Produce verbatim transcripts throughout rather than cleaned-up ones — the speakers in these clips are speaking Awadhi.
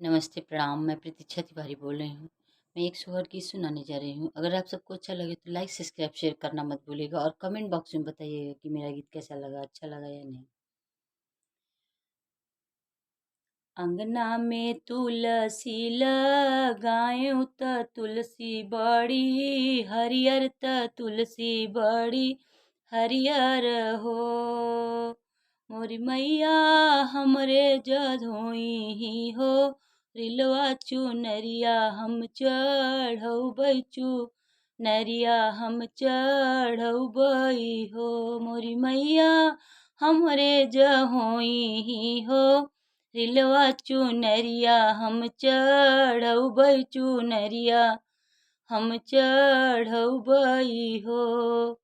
नमस्ते, प्रणाम। मैं प्रतीक्षा तिवारी बोल रही हूँ। मैं एक सोहर गीत सुनाने जा रही हूँ। अगर आप सबको अच्छा लगे तो like, subscribe, share करना मत भूलिएगा और comment box में बताइएगा कि मेरा गीत कैसा लगा, अच्छा लगा या नहीं। अंगना में तुलसी लगायो त तुलसी बड़ी हरियर, त तुलसी बड़ी हरियर हो। मोरी मैया हमरे जधोई ही हो, रिलवा चुनरिया हम चढ़ौबै, चुनरिया हम चढ़ौबै हो। मोरी मैया हमरे जहोई ही हो, रिलवा चुनरिया हम चढ़ौबै, चुनरिया हम चढ़ौबै हो।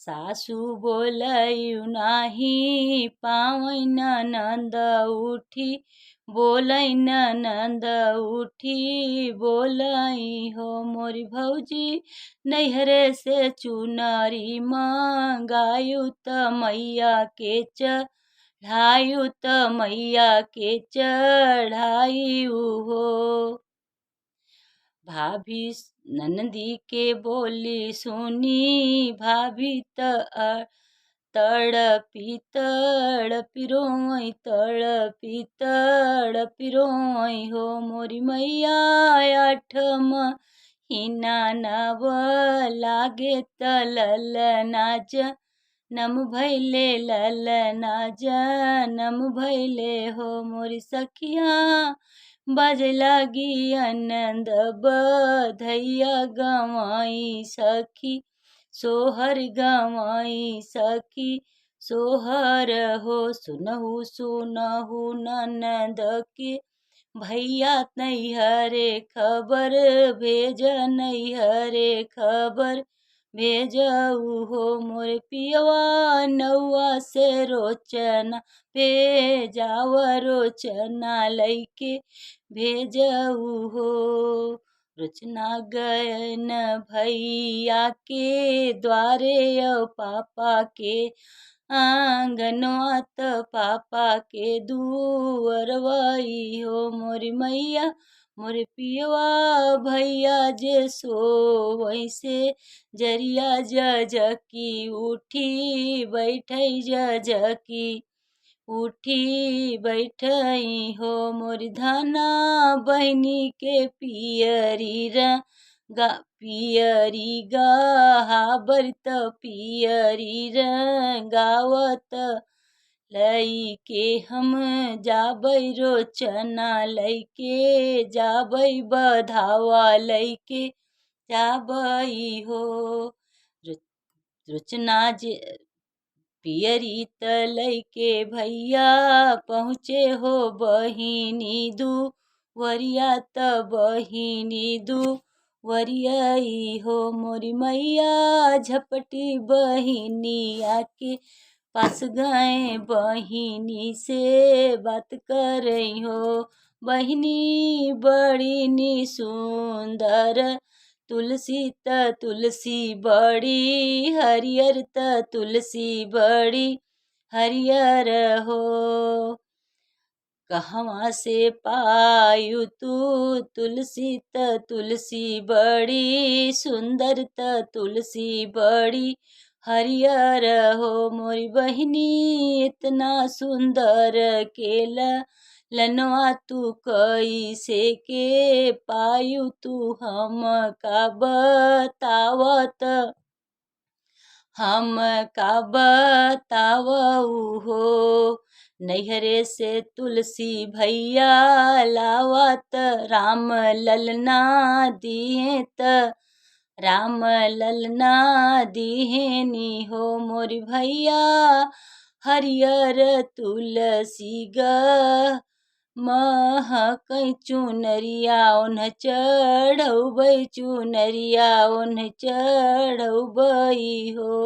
सासु बोलैउ नाही पावै ननद उठी, बोलै ननद उठी बोलै हो। मोरी भौजी नैहरे से चुनरी मंगायु त मैया के चढ़ायु, त मैया के चढ़ायु हो। भाभी ननदी के बोली सुनी, भाभी त अ-, तड़पी तड़पी रोई, तड़पी तड़पी रोई हो। मोरी मैया आठ महीना नव लागे त ललना ज नम भैले ललना जनम भैले हो। मोरी सखिया बज लागी आनंद बधैया, गवाई सखी सोहर, गवाई सखी सोहर हो। सुनहु सुनहु ननद के भैया नैहरे खबर भेज, नैहरे खबर भेजउ हो। मोर पियवा नौआ से रोचना भेजाव, रोचना लैके भेजउ हो। रोचना गयन भैया के द्वारे औ पापा के आंगनवा त पापा के दुअरवा ई हो। मोरी मैया मोरे पियवा भैया जे सोवै से जरिया जजकी उठी बैठै जजकी उठी बैठै हो। मोरी धना बहिनी के पियरी रंगा पियरी गहाबर त पियरी रंगावत लैके हम जाबै रोचना लैके जाबै बधावा लैके जाबै हो। रो-, रोचना जे पियरी त लैके भैया पहुँचे हो बहिनी दुवरिया त बहिनी दुवरिया ई हो। मोरी मैया झपटी बहिनिया के पास गए बहिनी से बात करै हो। बहिनी बड़ी नी सुंदर तुलसी त तुलसी बड़ी हरियर त तुलसी बड़ी हरियर हो। कहवा से पायु तू तुलसी त तुलसी बड़ी सुंदर त तुलसी बड़ी हरियर हो। मोरी बहिनी इतना सुंदर केला लनवा तू कैसे के पायु तू हमका बतावत हमका बतावउ हो। नैहरे से तुलसी भैया लावत राम ललना दिए त राम ललना दिहेनी हो। मोरी भैया हरियर तुलसी ग महकै चुनरिया ओन्ह चढ़ौबै चुनरिया ओन्ह चढ़ौबै हो।